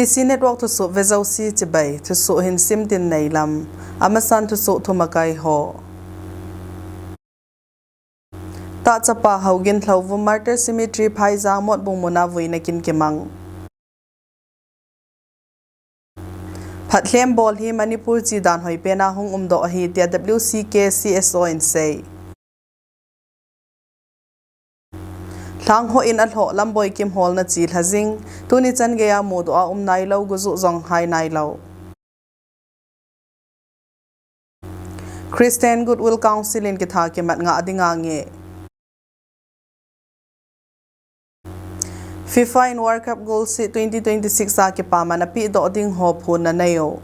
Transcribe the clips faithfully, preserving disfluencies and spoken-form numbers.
C Network thusoh vejouse chibai, thusoh hin simtin neilam, amasan thusoh thumakai ho. Tahchapa Haogin Lhouvum Martyr Cemetery Phaijang Motbung muna vuina kin kimang. Phatlhem bol hi Manipur chi dan hoipena hung umdoh ahi tia W C K C S O in sei. Lhangho in alhoh Lamboi Kimhol na chi lhajing, tuni chan geiya mudoh a um nailou, gujuh jong hai nailou. Christian Goodwill Council in kitha kimat ngah dinga nge. FIFA in World Cup goal sheet twenty twenty-six a kipaman apehdoh ding ho phonna neiyo.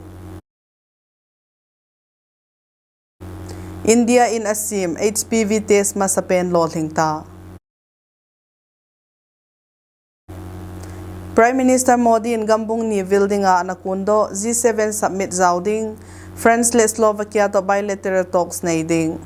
India in asem H P V test masapen lolhing ta. Prime Minister Modi in gambung ni vil dinga ana kondoh, G seven summit jao ding, France le Slovakia toh bilateral talks nei ding.